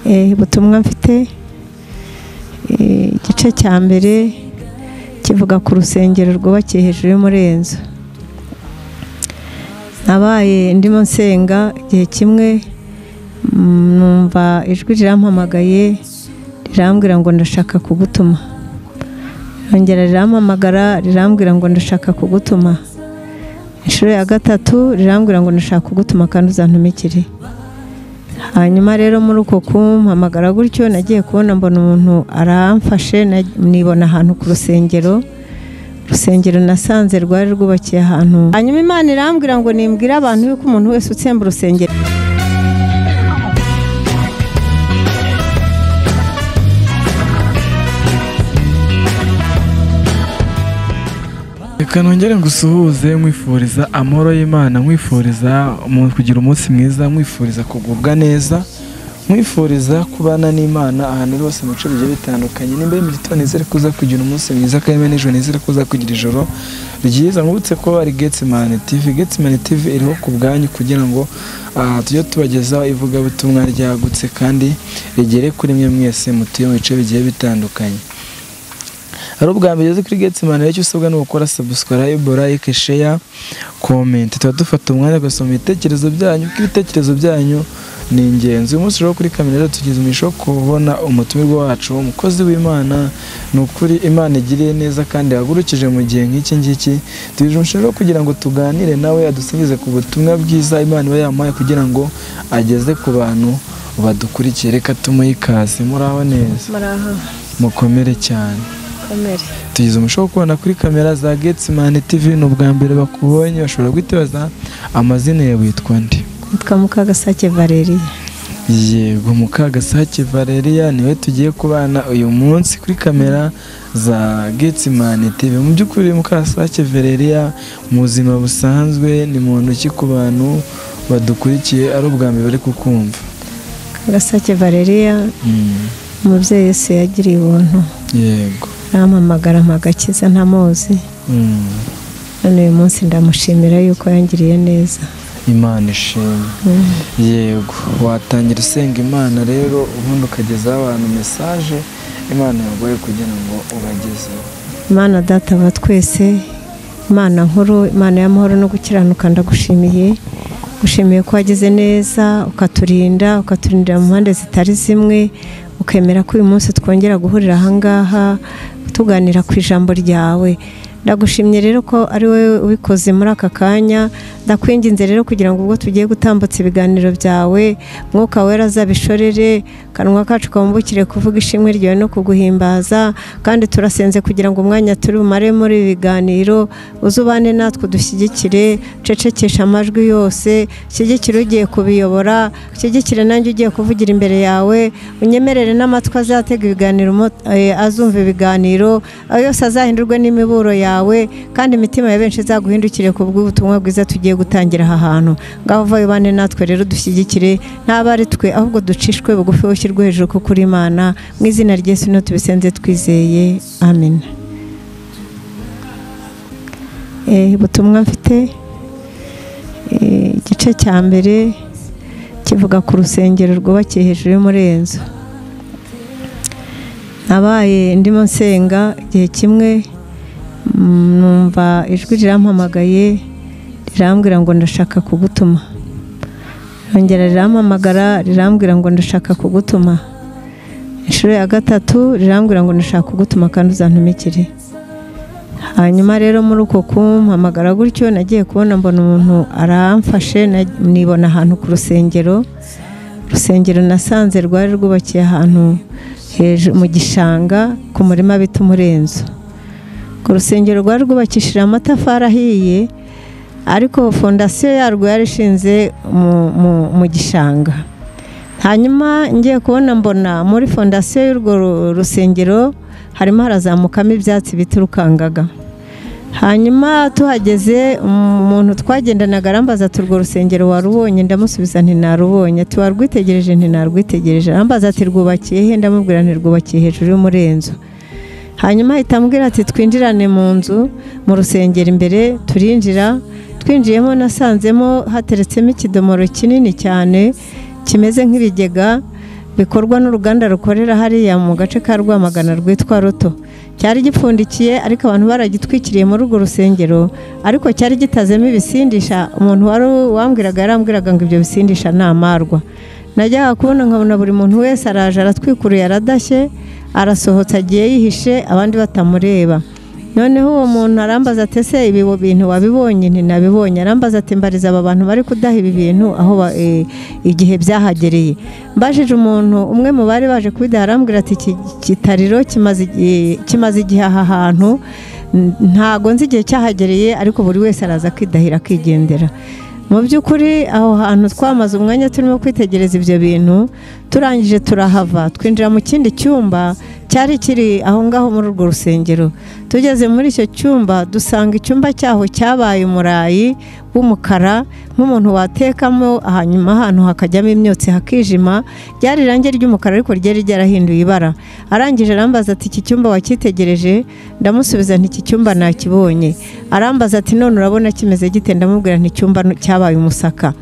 Ubutumwa mfite igice cya mbere kivuga ku rusengero rwubakiye hejuru y'umurenzo. Nabaye ndimo nsenga igihe kimwe numva ijwi rirampamagaye rirambwira ngo ndashaka kugutuma. Rongera rirampamagara rirambwira ngo ndashaka kugutuma. Inshuro ya gatatu rirambwira ngo ndashaka kugutuma kandi uzantumikire. Hanyuma rero muri uko kumpamagara gutyo nagiye kubona mbona umuntu aramfashe, nibona ahantu ku rusengero. Urusengero nasanze rwari rwubakiye ahantu. Hanyuma Imana irambwira ngo nimbwire abantu yuko umuntu wese utsemba urusengero Reka nongere ngusuhuze nkwifuriza amahoro y'Imana, nkwifuriza kugira umunsi mwiza, nkwifuriza kugubwa neza, nkwifuriza kubana n'Imana ahantu hose mu bice bigiye bitandukanye. Nimba mu gitondo nizere kuza kugira umunsi mwiza, kandi n'ejo nizere kuza kugira ijoro ryiza. Nkubutse ko ari Getsemani TV. Getsemani TV iriho ku bwanyu kugira ngo tujye tubagezaho ivugabutumwa ryagutse kandi rigere kuri mwe mwese mutuye mu bice bigiye bitandukanye. Ari ubwa mbere kuri Getsemani rero icyo usabwa ni gukora subscribe, like, share, comment. Tuba dufata umwanya ugasoma ibitekerezo byanyu, kuko ibitekerezo byanyu ni ingenzi. Uyu munsi rero kuri kamera tugize umugisha wo kubona umutumirwa wacu, umukozi w'Imana. Ni ukuri Imana igiriye neza kandi yahagurukije mu gihe nk'iki ngiki. Tugize umugisha rero kugira ngo tuganire nawe, adusingize ku butumwa bwiza Imana iba yamuhaye kugira ngo ageze ku bantu badukurikiye. Reka tumuhe ikaze. Muraho neza, mukomere cyane. Tugize umugisha wo kubona kuri kamera za Getsemani TV. Ni ubwa mbere bakubonye, bashobora guhita amazina yawe witwa nde? Nitwa Mukagasake Valeria. Yego, Mukagasake Valeria niwe tugiye kubana uyu munsi kuri kamera za Getsemani TV. Mu by'ukuri Mukagasake Valeria mu buzima busanzwe ni muntu ki ku bantu badukurikiye ari ubwa mbere bari kukumva? Mukagasake Valeria umubyeyi Yesu yagiriye ubuntu. Yego, arampamagara mpagakiza ntamuzi. None uyu munsi ndamushimira yuko yangiriye neza. Imana ishimwe. Yego, watangira usenga Imana rero ubundi ukagezaho abantu message Imana yaguhaye kugira ngo ubagezeho. Imana Data wa twese, Imana nkuru, Imana y'amahoro no gukiranuka, ndagushimiye. Gushimiye ko wagize neza ukaturinda, ukaturindira mu mpande zitari zimwe, ukemera ko uyu munsi twongera guhurira ahangaha tuganira ku ijambo ryawe. Ndagushimye rero ko ari wowe ubikoze muri aka kanya. Ndakwinginze rero kugira ngo ubwo tugiye gutambutsa ibiganiro byawe, Mwuka Wera azabishorere, kanwa kacu kabumbukire kuvuga ishimwe ryawe no kuguhimbaza. Kandi turasenze kugira ngo umwanya turi bumare muri ibi biganiro uzubane natwe, dushyigikire, cecekesha amajwi yose, shyigikire ugiye kubiyobora, shyigikire nanjye ugiye kuvugira imbere yawe, unyemerere n'amatwi azatega ibiganiro, azumva ibiganiro yose azahindurwe n'imiburo yawe, kandi imitima ya benshi izaguhindukire ku bw'ubutumwa bwiza tugiye gutangira aha hantu. Ngaho vayo bane natwe rero dushyigikire, ntabwo ari twe ahubwo ducishwe bugufi ushyirwe hejuru kuko uri Imana. Mu izina rya Yesu tubisenze twizeye, amen. Ubutumwa mfite igice cya mbere kivuga ku rusengero rwubakiye hejuru y'umurenzo. Nabaye ndimo nsenga igihe kimwe numva ijwi rirampamagaye rirambwira ngo ndashaka kugutuma. Rongera rirampamagara rirambwira ngo ndashaka kugutuma. Inshuro ya gatatu rirambwira ngo ndashaka kugutuma kandi uzantumikire. Hanyuma rero muri uko kumpamagara gutyo nagiye kubona mbona umuntu aramfashe, nibona ahantu ku rusengero. Urusengero nasanze rwari rwubakiye ahantu hejuru mu gishanga ku murima bita Umurenzo. Ku rusengero rwari rwubakishije amatafari ahiye, ariko fondasiyo yarwo yari ishinze mu gishanga. Hanyuma ngiye kubona mbona muri fondasiyo y'urwo rusengero harimo harazamukamo ibyatsi bita urukangaga. Hanyuma tuhageze umuntu twagendanaga arambaza ati urwo rusengero warubonye? Ndamusubiza nti narubonye. Ati warwitegereje? Nti narwitegereje. Arambaza ati rwubakiye he? Ndamubwira nti rwubakiye hejuru y'umurenzo. Hanyuma ahita ambwira ati twinjirane mu nzu mu rusengero imbere. Turinjira, twinjiyemo nasanzemo hateretsemo ikidomoro kinini cyane kimeze nk'ibigega bikorwa n'uruganda rukorera hariya mu gace ka Rwamagana rwitwa Roto. Cyari gipfundikiye ariko abantu baragitwikiriye muri urwo rusengero, ariko cyari gitazemo ibisindisha. Umuntu wari wambwiraga yarambwiraga ngo ibyo bisindisha ni amarwa. Najyaga kubona nkabona buri muntu wese araje aratwikuruye aradashye arasohotse agiye yihishe abandi batamureba. Noneho uwo muntu arambaza ati ese ibi bintu wabibonye? Nti nabibonye. Arambaza ati mbariza aba bantu bari kudaha ibi bintu aho igihe byahagereye. Mbajije umuntu umwe mu bari baje kubidaha arambwira ati iki kitariro kimaze igihe aha hantu, ntago nzi igihe cyahagereye, ariko buri wese araza akidahira akigendera. Mu by'ukuri aho hantu twamaze umwanya turimo kwitegereza ibyo bintu, turangije turahava twinjira mu kindi cyumba cyari kiri aho ngaho muri urwo rusengero. Tugeze muri icyo cyumba dusanga icyumba cyaho cyabaye umurayi w'umukara, nk'umuntu watekamo hanyuma ahantu hakajyamo imyotsi hakijima. Ryari irangi ry'umukara ariko ryari ryarahinduye ibara. Arangije arambaza ati iki cyumba wakitegereje? Ndamusubiza nti iki cyumba nakibonye. Arambaza ati none urabona kimeze gite? Ndamubwira nti icyumba cyabaye umusaka.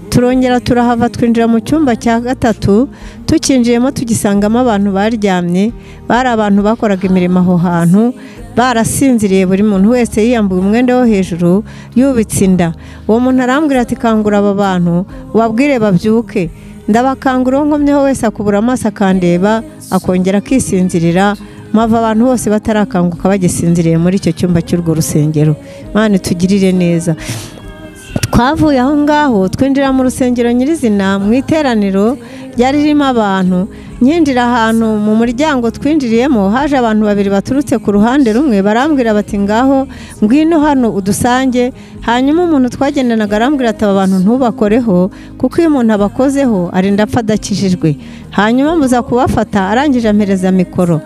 Turongera turahava twinjira mu cyumba cya gatatu. Tukinjiyemo tugisangamo abantu baryamye, bari abantu bakoraga imirimo aho hantu, barasinziriye, buri muntu wese yiyambuye umwenda wo hejuru yubitse inda. Uwo muntu arambwira ati kangura aba bantu ubabwire babyuke. Ndabakangura, uwo nkomyeho wese akubura amaso akandeba akongera akisinzirira. Mpava abantu bose batarakanguka bagisinziriye muri icyo cyumba cy'urwo rusengero. Imana itugirire neza. Twavuye aho ngaho twinjira mu rusengero nyirizina mu iteraniro ryari ririmo abantu. Nyinjira ahantu mu muryango twinjiriyemo haje abantu babiri baturutse ku ruhande rumwe, barambwira bati ngaho ngwino hano udusange. Hanyuma umuntu twagendanaga arambwira ati aba bantu ntubakoreho, kuko iyo umuntu abakozeho arinda apfa adakijijwe. Hanyuma muza kubafata, arangije ampereza mikoro.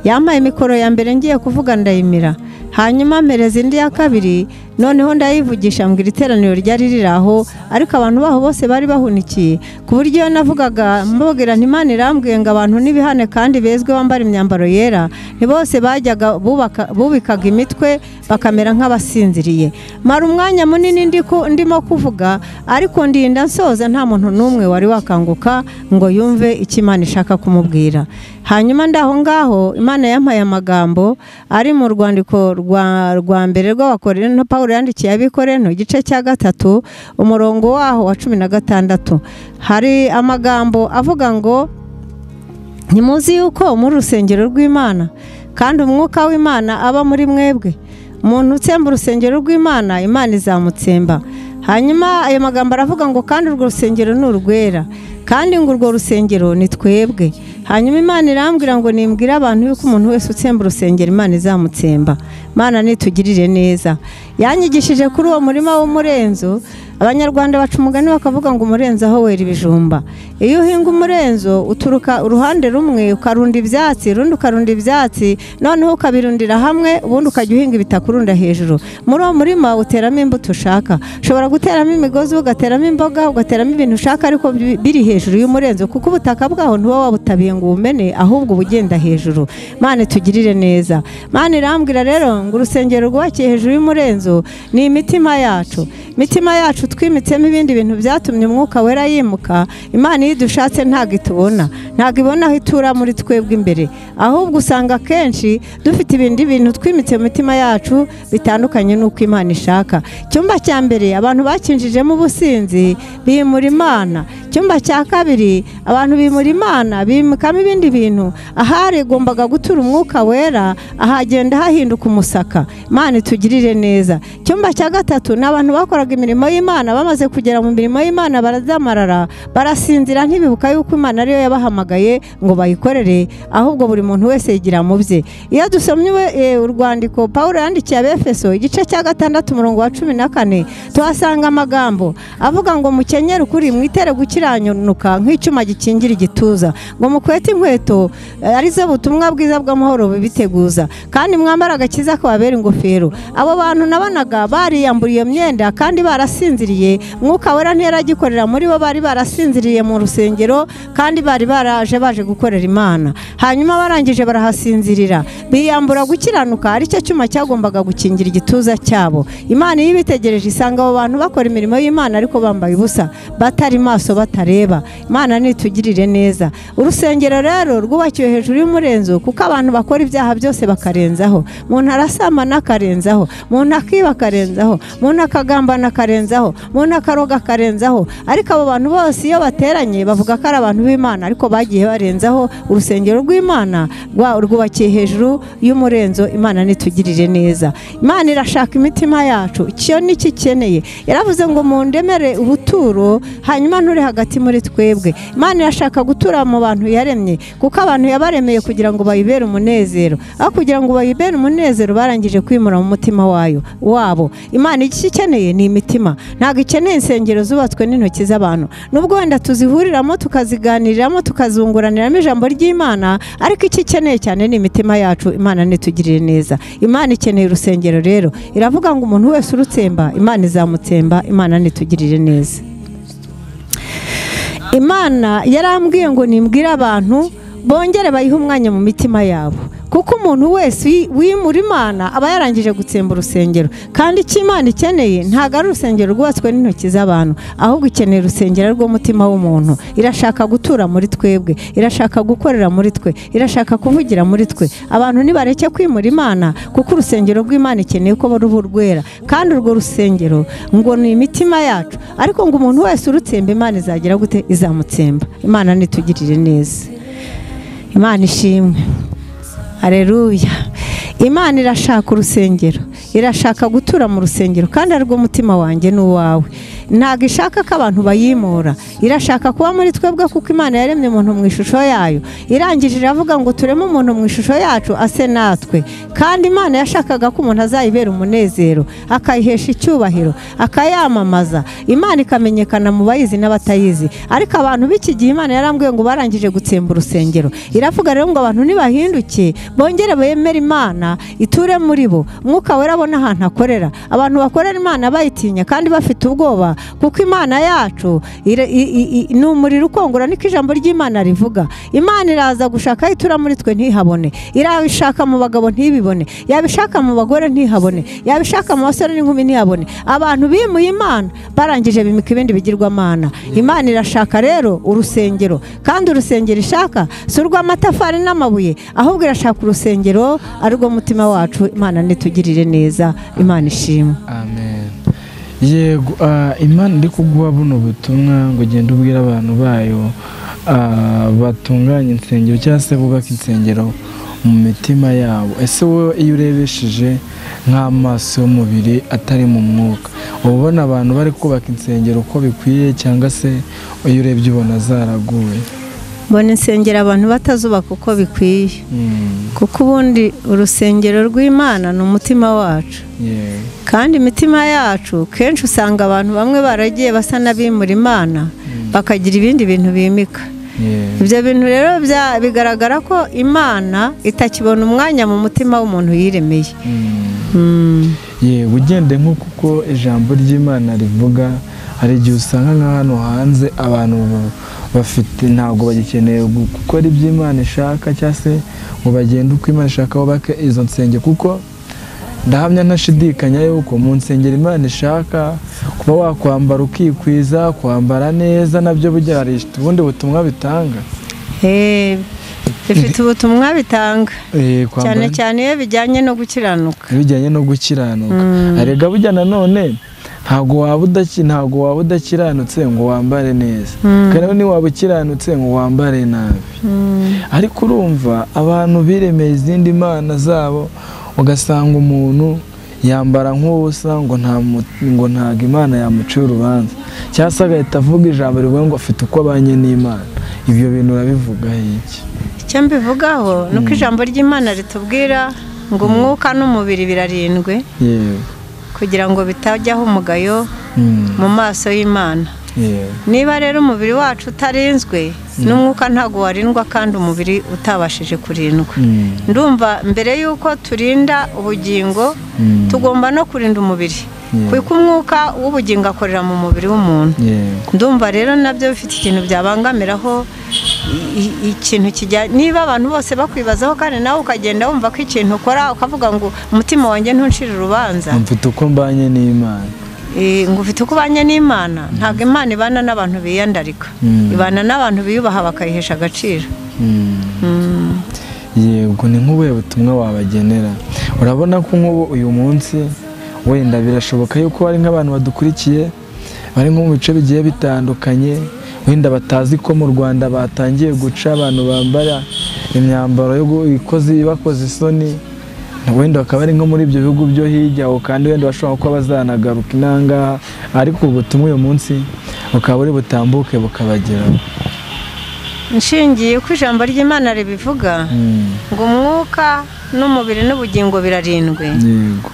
Yampaye mikoro ya mbere ngiye kuvuga ndayimira, hanyuma ampereza indi ya kabiri, noneho ndayivugisha mbwira iteraniro ryari riri aho, ariko abantu baho bose bari bahunikiye, ku buryo iyo navugaga mbabwira nti Imana irambwiye ngo abantu nibihane kandi bezwe bambara imyambaro yera, ni bose bajyaga bubikaga imitwe bakamera nk'abasinziriye. Mara umwanya munini ndimo kuvuga, ariko ndinda nsoza nta muntu n'umwe wari wakanguka ngo yumve icyo Imana ishaka kumubwira. Hanyuma ndaho ngaho Imana yampaye amagambo ari mu rwandiko rwa mbere rw'Abakorinto Pawulo yandikiye Abakorinto igice cya 3 umurongo waho wa 16. Hari amagambo avuga ngo ntimuzi yuko muri urusengero rw'Imana kandi umwuka w'Imana aba muri mwebwe. Umuntu utsemba urusengero rw'Imana, Imana izamutsemba. Hanyuma ayo magambo aravuga ngo kandi urwo rusengero ni urwera, kandi ngo urwo rusengero ni twebwe. Hanyuma Imana irambwira ngo nimbwire abantu yuko umuntu wese utsemba urusengero Imana izamutsemba. Imana nitugirire neza. Yanyigishije kuri uwo murima w'umurenzo. Abanyarwanda baca umugani bakavuga ngo umurenzo aho wera ibijumba. Iyo uhinga umurenzo uturuka uruhande rumwe ukarunda ibyatsi, urundi ukarunda ibyatsi, noneho ukabirundira hamwe, ubundi ukajya uhinga ibitakurunda hejuru. Muri uwo murima uteramo imbuto ushaka. Ushobora guteramo imigozi, ugateramo imboga, ugateramo ibintu ushaka, ariko biri hejuru y'umurenzo, kuko ubutaka bwaho ntuba wabutabiye ngo ubumene, ahubwo ubugenda hejuru. Imana itugirire neza. Imana irambwira rero ngo urusengero rwubakiye hejuru y'umurenzo ni imitima yacu. Imitima yacu twimitsemo ibindi bintu byatumye umwuka wera yimuka. Imana iyo idushatse ntago itubona, ntago ibona aho itura muri twebwe imbere, ahubwo usanga kenshi dufite ibindi bintu twimitse mu mitima yacu bitandukanye n'uko Imana ishaka. Icyumba cya mbere abantu bakinjijemo ubusinzi bimura Imana. Icyumba cya kabiri abantu bimura Imana bimukamo ibindi bintu. Ahari igombaga gutura umwuka wera ahagenda hahinduka umusaka. Imana itugirire neza. Icyumba cya gatatu ni abantu bakoraga imirimo y'Imana, bamaze kugera mu mirimo y'Imana barazamarara, barasinzira, ntibibuka yuko Imana ariyo yabahamagaye ngo bayikorere, ahubwo buri muntu wese yigira mu bye. Iyo dusomye urwandiko Pawulo yandikiye Abefeso igice cya 6 umurongo wa 14, tuhasanga amagambo avuga ngo mukenyere ukuri, mwitere gukiranuka nk'icyuma gikingira igituza, ngo mukwete inkweto arizo butumwa bwiza bw'amahoro bibiteguza, kandi mwambara agakiza kababera ingofero. Abo bantu nabonaga bariyamburiye iyo myenda kandi barasinziriye. Mwuka wera ntiyaragikorera muri bo, bari barasinziriye mu rusengero kandi bari baraje baje gukorera Imana, hanyuma barangije barahasinzirira, biyambura gukiranuka ari cyo cyuma cyagombaga gukingira igituza cyabo. Imana iyo ibitegereje isanga abo bantu bakora imirimo y'Imana ariko bambaye ubusa, batari maso, batareba. Imana nitugirire neza. Urusengero rero rwubakiwe hejuru y'umurenzo, kuko abantu bakora ibyaha byose bakarenzaho. Umuntu arasamana akarenzaho, umuntu akiba akarenzaho, umuntu akagambana akarenzaho, umuntu akaroga akarenzaho. Ariko abo bantu bose iyo bateranye bavuga ko ari abantu b'Imana, ariko bagiye barenzaho. Urusengero rw'Imana rwubakiye hejuru y'umurenzo. Imana nitugirire neza. Imana irashaka imitima yacu, icyo nicyo ikeneye. Yaravuze ngo mundemere ubuturo hanyuma nture hagati muri twebwe. Imana irashaka gutura mu bantu yaremye, kuko abantu yabaremeye kugira ngo bayibere umunezero. Aho kugira ngo bayibere umunezero barangije kwimura mu mutima wayo wabo. Imana icyo ikeneye ni imitima, ntabwo ikeneye insengero zubatswe n'intoki z'abantu. Nubwo wenda tuzihuriramo tukaziganiriramo tukazunguraniramo ijambo ry'Imana, ariko icyo ikeneye cyane ni imitima yacu. Imana nitugirire neza. Imana ikeneye urusengero rero, iravuga ngo umuntu wese urutsemba Imana izamutsemba. Imana nitugirire neza. Imana yarambwiye ngo nimbwire abantu bongere bayihe umwanya mu mitima yabo, kuko umuntu wese wimura Imana aba yarangije gutsemba urusengero. Kandi icyo Imana ikeneye ntabwo ari urusengero rwubatswe n'intoki z'abantu, ahubwo ikeneye urusengero rw'umutima w'umuntu. Irashaka gutura muri twebwe, irashaka gukorera muri twe, irashaka kuvugira muri twe. Abantu nibareke kwimura Imana, kuko urusengero rw'Imana ikeneye ko ruba rwera, kandi urwo rusengero ngo ni imitima yacu. Ariko ngo umuntu wese urutsemba Imana izagira gute? Izamutsemba. Imana nitugirire neza. Imana ishimwe. Haleluya. Imana irashaka urusengero, irashaka gutura mu rusengero, kandi arwo mutima wanjye n'uwawe. Ntabwo ishaka ko abantu bayimura, irashaka kuba muri twebwe, kuko Imana yaremye umuntu mu ishusho yayo. Irangije iravuga ngo tureme umuntu mu ishusho yacu ase natwe. Kandi Imana yashakaga ko umuntu azayibera umunezero, akayihesha icyubahiro, akayamamaza, Imana ikamenyekana mu bayizi n'abatayizi. Ariko abantu b'iki gihe Imana yarambwiye ngo barangije gutsemba urusengero. Iravuga rero ngo abantu nibahinduke bongere bemere Imana iture muri bo. Umwuka Wera abona ahantu akorera. Abantu bakorera Imana bayitinya kandi bafite ubwoba, kuko Imana yacu ni umuriro ukongora, niko ijambo ry'Imana rivuga. Imana iraza gushaka itura muri twe ntihabone, irabishaka mu bagabo ntibibone, yabishaka mu bagore ntihabone, yabishaka mu basore n'inkumi ntihabone. Abantu bimuye Imana barangije bimika ibindi bigirwamana. Imana irashaka rero urusengero, kandi urusengero ishaka si urw'amatafari n'amabuye, ahubwo irashaka urusengero arirwo mutima wacu. Imana nitugirire neza. Imana ishimwe. Amen. Yego, Imana iri kuguha buno butumwa ngo ugende ubwire abantu bayo batunganye insengero cyangwa se bubaka insengero mu mitima yabo. Ese wowe iyo urebesheje nk'amaso y'umubiri atari mu mwuka, uba ubona abantu bari kubaka insengero uko bikwiye, cyangwa se iyo urebye ubona zaraguye? Mbona insengero abantu batazubaka uko bikwiye, kuko ubundi urusengero rw'Imana ni umutima wacu. Kandi imitima yacu kenshi usanga abantu bamwe baragiye basa n'abimura Imana, bakagira ibindi bintu bimika. Ibyo bintu rero bigaragara ko Imana itakibona umwanya mu mutima w'umuntu yiremeye. Yego, ugende nk'uko uko ijambo ry'Imana rivuga, hari igihe usanga nka hano hanze abantu bafite ntabwo bagikeneye gukora ibyo Imana ishaka, cyangwa se ngo bagende uko Imana ishaka bubake izo nsengero, kuko ndahamya ntashidikanya yuko mu nsengero Imana ishaka kuba wakwambara ukikwiza, kwambara neza nabyo burya hari ubundi butumwa bitanga. Bifite ubutumwa bitanga cyane cyane iyo bijyanye no gukiranuka. Bijyanye no gukiranuka. Arega burya nanone ntabwo waba udakiranutse ngo wambare neza, kandi niba waba ukiranutse ngo wambare nabi. Ariko urumva abantu biremeye izindi mana zabo, ugasanga umuntu yambara nk'ubusa ngo ntabwo Imana yamucira urubanza, cyangwa se agahita avuga ijambo rivuga ngo afite uko abanye n'Imana. Ibyo bintu urabivugaho iki? Icyo mbivugaho ni uko ijambo ry'Imana ritubwira ngo umwuka n'umubiri birarindwe, kugira ngo bitajyaho umugayo mu maso y'Imana. Niba rero umubiri wacu utarinzwe n'umwuka ntabwo warindwa, kandi umubiri utabashije kurindwa. Ndumva mbere y'uko turinda ubugingo tugomba no kurinda umubiri, kuko umwuka w'ubugingo akorera mu mubiri w'umuntu. Ndumva rero nabyo bifite ikintu byabangamiraho Ikintu kijya niba abantu bose bakwibazaho kandi nawe ukagenda wumva ko ikintu ukora ukavuga ngo umutima wanjye ntuncire urubanza, mfite uko mbanye n'Imana. Ngo ufite uko ubanye n'Imana. Ntabwo Imana ibana n'abantu biyandarika, ibana n'abantu biyubaha bakayihesha agaciro. Yego, ni nk'ubuhe butumwa wabagenera? Urabona ko nk'ubu uyu munsi wenda birashoboka yuko hari nk'abantu badukurikiye bari nko mu bice bigiye bitandukanye, wenda batazi ko mu Rwanda batangiye guca abantu bambara imyambaro yo ikoze bakoze isoni, wenda bakaba ari nko muri ibyo bihugu byo hirya aho, kandi wenda bashobora kuba bazanagaruka inanga, ariko ubutumwa uyu munsi bukaba buri butambuke bukabageraho. Nshingiye ku ijambo ry'Imana ribivuga ngo umwuka n'umubiri n'ubugingo birarindwe,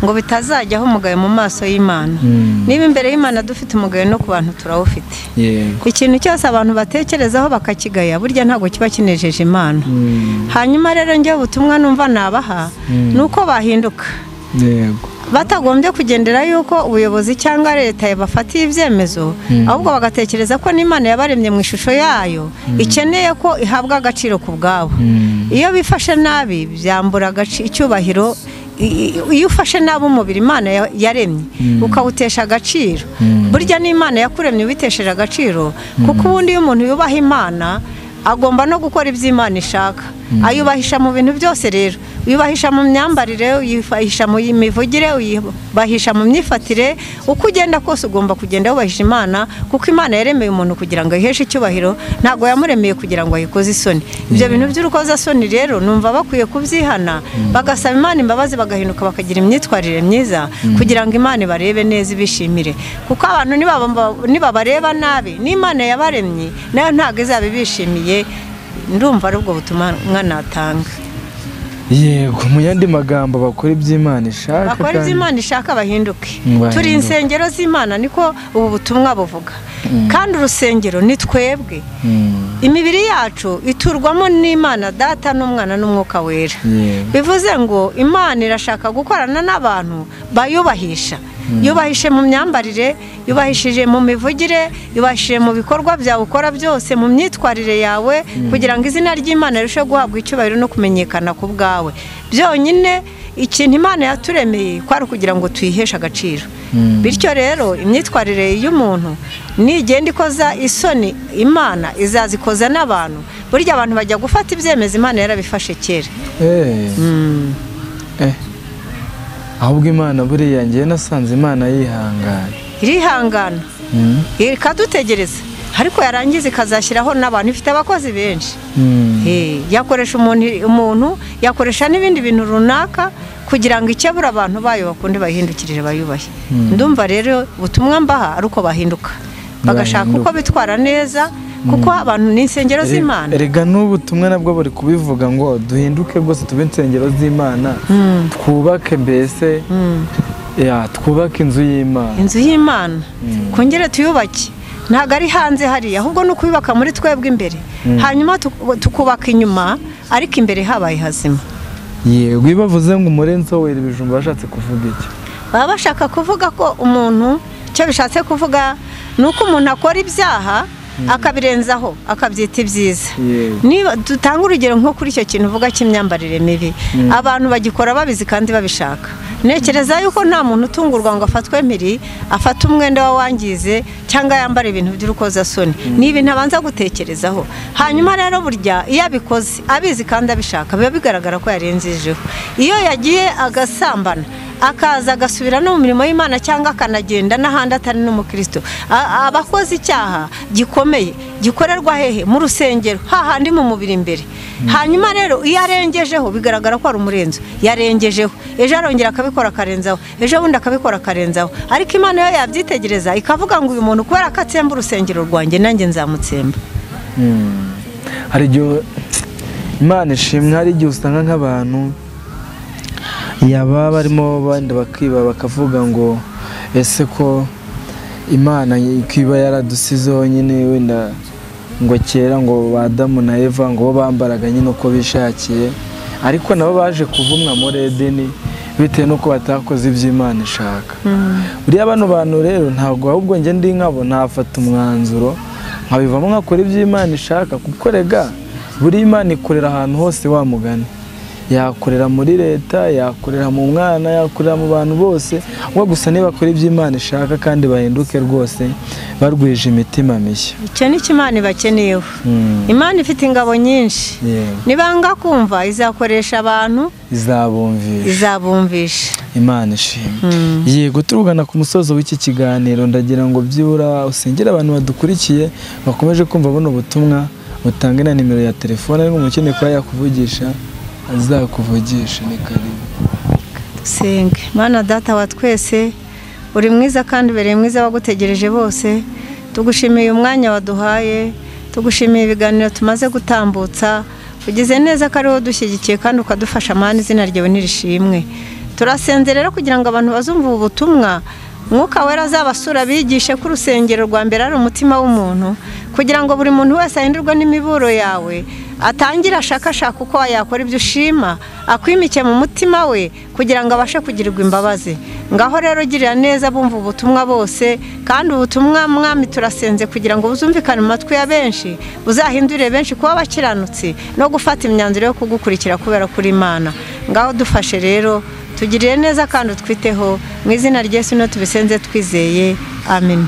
ngo bitazajyaho umugayo mu maso y'Imana. Niba imbere y'Imana dufite umugayo, no ku bantu turawufite. Ikintu cyose abantu batekerezaho bakakigaya, burya ntabwo kiba kinejeje Imana. Hanyuma rero njye ubutumwa numva nabaha ni uko bahinduka. Batagombye kugendera yuko ubuyobozi cyangwa leta yabafatiye ibyemezo, ahubwo bagatekereza ko n'Imana yabaremye mu ishusho yayo ikeneye ko ihabwa agaciro ku bwabo. Iyo bifashe nabi byambura icyubahiro. Iyo ufashe nabi umubiri Imana yaremye ukawutesha agaciro, burya n'Imana yakuremye ubitesheje agaciro, kuko ubundi iyo umuntu yubaha Imana agomba no gukora ibyo Imana ishaka. Ayubahisha mu bintu byose rero, uyubahisha mu myambarire, uyubahisha mu mivugire, uyubahisha mu myifatire. Uko ugenda kose ugomba kugenda wubahisha Imana, kuko Imana yaremeye umuntu kugira ngo ayiheshe icyubahiro, ntabwo yamuremeye kugira ngo ayikoze isoni. Ibyo bintu by'urukozasoni rero numva bakwiye kubyihana, bagasaba Imana imbabazi, bagahinduka, bakagira imyitwarire myiza kugira ngo Imana ibarebe neza ibishimire. Kuko abantu nibabareba nabi, n'Imana yabaremye nayo ntabwo izaba ibishimiye. Ndumva ari ubwo butumwa natanga. Yego, mu yandi magambo bakora iby'Imana ishaka, bakora iby'Imana ishaka, bahinduke. Turi insengero z'Imana, niko ubu butumwa buvuga. Kandi urusengero ni twebwe. Imibiri yacu iturwamo n'Imana Data n'Umwana n'Umwuka Wera. Bivuze ngo Imana irashaka gukorana n'abantu bayubahisha. Yubahishe mu myambarire, yubahishije mu mivugire, yubahishije mu bikorwa byawe ukora byose, mu myitwarire yawe, kugira ngo izina ry'Imana rirusheho guhabwa icyubahiro no kumenyekana ku bwawe. Byonyine ikintu Imana yaturemeye kwari kugira ngo tuyiheshe agaciro. Bityo rero imyitwarire y'umuntu nigenda ikoza isoni Imana, izazikoza n'abantu. Burya abantu bajya gufata ibyemezo Imana yarabifashe kera. Ahubwo Imana buriya ngiye nasanze Imana yihangana, irihangana, ikadutegereza, ariko yarangiza ikazashyiraho n'abantu. Ifite abakozi benshi, yakoresha umuntu, yakoresha n'ibindi bintu runaka kugira ngo ikebure abantu bayo bakunde bayihindukirire bayubahe. Ndumva rero ubutumwa mbaha ari uko bahinduka, bagashaka uko bitwara neza, kuko abantu ni insengero z'Imana. Erega n'ubutumwa nabwo bari kubivuga ngo duhinduke rwose tube insengero z'Imana, twubake mbese ya twubake inzu y'Imana. Inzu y'Imana kongere tuyubake, ntabwo ari hanze hariya, ahubwo no kuyubaka muri twebwe imbere, hanyuma tukubaka inyuma, ariko imbere habaye hazima. Yego, iyo bavuze ngo umurenzo wera ibijumba bashatse kuvuga iki? Baba bashaka kuvuga ko umuntu, icyo bishatse kuvuga ni uko umuntu akora ibyaha akabirenzaho akabyita ibyiza. Niba dutanga urugero nko kuri icyo kintu uvuga cy'imyambarire mibi, abantu bagikora babizi kandi babishaka. Ntekereza yuko nta muntu utungurwa ngo afatwe mpiri, afate umwenda wawangize cyangwa yambara ibintu by'urukozasoni. Ni ibintu abanza gutekerezaho. Hanyuma rero burya iyo abikoze abizi kandi abishaka, biba bigaragara ko yarenzejeho. Iyo yagiye agasambana, akaza agasubira no mu mirimo y'Imana cyangwa akanagenda n'ahandi atari n'umukristo, abakoze icyaha gikomeye gikorerwa hehe? Mu rusengero, hahandi mu mubiri imbere. Hanyuma rero iyo arengejeho bigaragara ko ari umurenzo, yarengejeho, ejo arongera akabikora akarenzaho, ejo bundi akabikora akarenzaho. Ariko Imana yo yabyitegereza ikavuga ngo uyu muntu kubera ko atsemba urusengero rwanjye, nanjye nzamutsemba. Hari igihe Imana ishimwe, hari igihe usanga nk'abantu yaba barimo bandi bakiba bakavuga ngo ese ko Imana ikiba yaradusizeho nyine, wenda ngo kera ngo ba Adamu na Eva ngo bo bambaraga nyine uko bishakiye, ariko nabo baje kuvumwa muri Edeni bitewe nuko batakoze ibyo Imana ishaka. Buriya bano bantu rero ntabwo, ahubwo njye ndi nkabo nafata umwanzuro nkabivamo nkakora ibyo Imana ishaka, kuko rega Buri Imana ikorera ahantu hose wa mugani, yakorera muri leta, yakorera mu mwana, yakorera mu bantu bose, we gusa niba bakora ibyo Imana ishaka kandi bahinduke rwose barwije imitima mishya. Icyo ni cyo Imana ibakeneyeho. Imana ifite ingabo nyinshi, nibanga kumva izakoresha abantu, izabumvisha. Imana ishimwe. Yego, turugana ku musozo w'iki kiganiro, ndagira ngo byibura usengere abantu badukurikiye bakomeje kumva buno butumwa, utange na nimero ya telefone ariko umukeneye kuba yakuvugisha azakuvugisha. Ni karibu. Dusenge. Mana data wa twese, uri mwiza kandi ubereye mwiza wagutegereje bose, tugushimiye umwanya waduhaye, tugushimiye ibiganiro tumaze gutambutsa, ugize neza ko ari wowe udushyigikiye kandi ukadufasha. Mana, izina ryawe nirishimwe. Turasenze rero kugira ngo abantu bazumva ubu butumwa, Mwuka Wera azabasura bigishe ko urusengero rwa mbere ari umutima w'umuntu, kugira ngo buri muntu wese ahindurwe n'imiburo yawe, atangire ashakashaka uko yakora ibyo ushima, akwimike mu mutima we kugira ngo abashe kugirirwa imbabazi. Ngaho rero girira neza bumva ubutumwa bose, kandi ubutumwa Mwami turasenze kugira ngo buzumvikane mu matwi ya benshi, buzahindure benshi kuba abakiranutsi no gufata imyanzuro yo kugukurikira kubera kuri Imana. Ngaho dufashe rero, tugirire neza kandi utwiteho, mu izina rya Yesu niho tubisenze twizeye, amen.